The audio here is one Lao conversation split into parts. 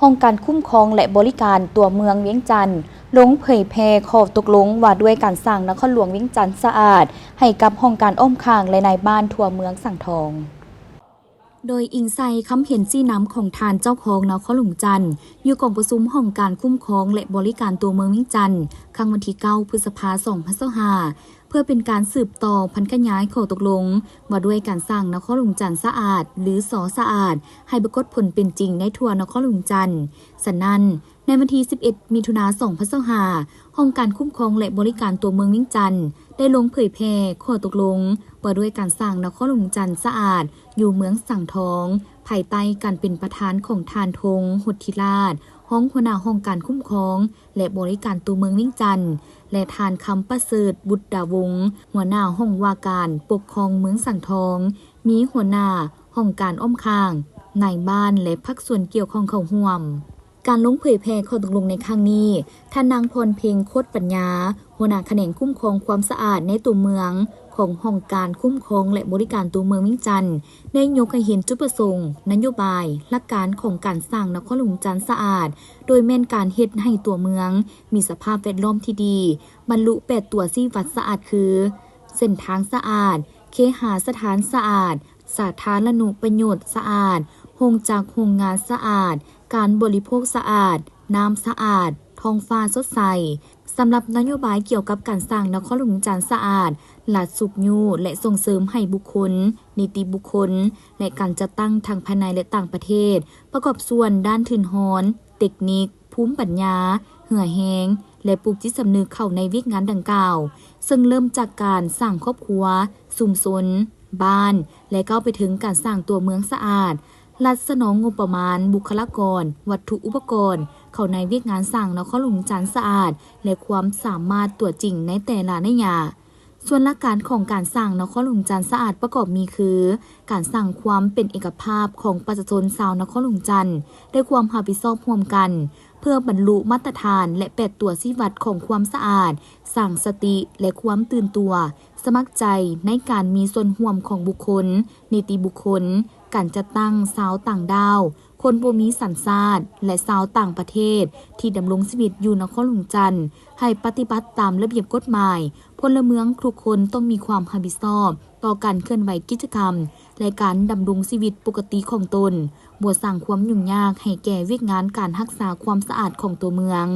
ຫ້ອງການຄຸ້ມຄອງ ແລະ ບໍລິການຕົວເມືອງວຽງຈັນ ລົງເຜີຍແຜ່ຂໍ້ຕົກລົງວ່າດ້ວຍການສ້າງນະຄອນຫຼວງວຽງຈັນສະອາດ ໃຫ້ກັບຫ້ອງການອ້ອມຂ້າງ ແລະ ນາຍບ້ານທົ່ວເມືອງສັງທອງ. ໂດຍອີງໃສ່ຄຳເຫັນຊີ້ນຳຂອງທ່ານເຈົ້າຄອງນະຄອນຫຼວງຈັນ ຢູ່ກອງປະຊຸມຫ້ອງການຄຸ້ມຄອງ ແລະ ບໍລິການຕົວເມືອງວຽງຈັນ ຄັ້ງວັນທີເກົ້າ ພຶດສະພາ ສອງພັນຊາວຫ້າ ເພື່ອເປັນການສືບຕໍ່ຜັນຂະຫຍາຍຂໍ້ຕົກລົງວ່າດ້ວຍການສ້າງນະຄອນຫຼວງຈັນສະອາດ ຫຼື ສ ສະອາດ ໃຫ້ປາກົດຜົນເປັນຈິງໃນທົ່ວນະຄອນຫຼວງຈັນ. ສະນັ້ນ, ໃນວັນທີສິບເອັດ ມິຖຸນາ ສອງພັນຊາວຫ້າ ຫ້ອງການຄຸ້ມຄອງ ແລະ ບໍລິການຕົວເມືອງວຽງຈັນ ໄດ້ລົງເຜີຍແຜ່ຂໍ້ຕົກລົງວ່າດ້ວຍການສ້າງນະຄອນຫຼວງຈັນສະອາດ ຢູ່ເມືອງສັງທອງ ພາຍໃຕ້ການເປັນປະທານຂອງທ່ານ ທົງ ຫົດທິລາດ ຮອງຫົວໜ້າຫ້ອງການຄຸ້ມຄອງ ແລະ ບໍລິການຕົວເມືອງວຽງຈັນ ແລະ ທ່ານ ຄຳປະເສີດ ບຸດດາວົງ ຫົວໜ້າຫ້ອງວ່າການປົກຄອງເມືອງສັງທອງ, ມີຫົວໜ້າຫ້ອງການອ້ອມຂ້າງ, ນາຍບ້ານ ແລະ ພາກສ່ວນກ່ຽວຂ້ອງເຂົ້າຮ່ວມ. ການລົງເຜີຍແຜ່ຂໍ້ຕົກລົງໃນຄັ້ງນີ້, ທ່ານນາງ ພອນເພັງ ໂຄດປັນຍາ ຫົວໜ້າຂະແໜງຄຸ້ມຄອງຄວາມສະອາດໃນຕົວເມືອງ ຂອງຫ້ອງການຄຸ້ມຄອງ ແລະ ບໍລິການຕົວເມືອງວຽງຈັນ ໄດ້ຍົກໃຫ້ເຫັນຈຸດປະສົງ, ນະໂຍບາຍ, ຫຼັກການຂອງການສ້າງນະຄອນຫຼວງຈັນສະອາດ ໂດຍແມ່ນການເຮັດໃຫ້ຕົວເມືອງມີສະພາບແວດລ້ອມທີ່ດີ, ບັນລຸແປດຕົວຊີ້ວັດສະອາດຄື ເສັ້ນທາງສະອາດ, ເຄຫາສະຖານສະອາດ, ສາທາລະນຸປະໂຫຍດສະອາດ, ໂຮງຈັກໂຮງງານສະອາດ, ການບໍລິໂພກສະອາດ, ນ້ຳສະອາດ, ທ້ອງຟ້າສົດໃສ. ສຳລັບນະໂຍບາຍກ່ຽວກັບການສ້າງນະຄອນຫຼວງວຽງຈັນສະອາດ, ລັດຊຸກຍູ້ ແລະ ສົ່ງເສີມໃຫ້ບຸກຄົນ, ນິຕິບຸກຄົນ ແລະ ການຈັດຕັ້ງທັງພາຍໃນ ແລະ ຕ່າງປະເທດ ປະກອບສ່ວນດ້ານທຶນຮອນ, ເຕັກນິກ, ພູມປັນຍາ, ເຫື່ອແຮງ ແລະ ປູກຈິດສຳນຶກເຂົ້າໃນວຽກງານດັ່ງກ່າວ, ເຊິ່ງເລີ່ມຈາກການສ້າງຄອບຄົວ, ຊຸມຊົນ, ບ້ານ ແລະ ກ້າວໄປເຖິງການສ້າງຕົວເມືອງສະອາດ. ລັດສະໜອງງົບປະມານ, ບຸກຄະລາກອນ, ວັດຖຸອຸປະກອນ ເຂົ້າໃນວຽກງານສ້າງນະຄອນຫຼວງຈັນສະອາດ ແລະ ຄວາມສາມາດຕົວຈິງໃນແຕ່ລະໄລຍະ. ສ່ວນຫຼັກການຂອງການສ້າງນະຄອນຫຼວງຈັນສະອາດປະກອບມີຄື ການສ້າງຄວາມເປັນເອກະພາບຂອງປະຊາຊົນຊາວນະຄອນຫຼວງຈັນ ດ້ວຍຄວາມຮັບຜິດຊອບຮ່ວມກັນ ເພື່ອບັນລຸມາດຕະຖານ ແລະ ແປດຕົວຊີ້ວັດຂອງຄວາມສະອາດ, ສ້າງສະຕິ ແລະ ຄວາມຕື່ນຕົວ, ສະໝັກໃຈໃນການມີສ່ວນຮ່ວມຂອງບຸກຄົນ, ນິຕິບຸກຄົນ, ການຈັດຕັ້ງຊາວຕ່າງດ້າວ, ຄົນບໍ່ມີສັນຊາດ ແລະ ຊາວຕ່າງປະເທດທີ່ດຳລົງຊີວິດຢູ່ນະຄອນຫຼວງຈັນ ໃຫ້ປະຕິບັດຕາມລະບຽບກົດໝາຍ. ພົນລະເມືອງທຸກຄົນຕ້ອງມີຄວາມຮັບຜິດຊອບຕໍ່ການເຄື່ອນໄຫວກິດຈະກຳ ແລະ ການດຳລົງຊີວິດປົກກະຕິຂອງຕົນ, ບໍ່ສ້າງຄວາມຫຍຸ້ງຍາກໃຫ້ແກ່ວຽກງານການຮັກສາຄວາມສະອາດຂອງຕົວເມືອງ.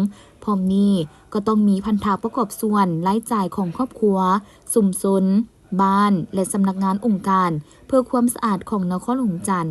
ພ້ອມນີ້ກໍຕ້ອງມີພັນທະປະກອບສ່ວນລາຍຈ່າຍຂອງຄອບຄົວ, ຊຸມຊົນ, ບ້ານ ແລະ ສຳນັກງານອົງການເພື່ອຄວາມສະອາດຂອງນະຄອນຫຼວງຈັນ.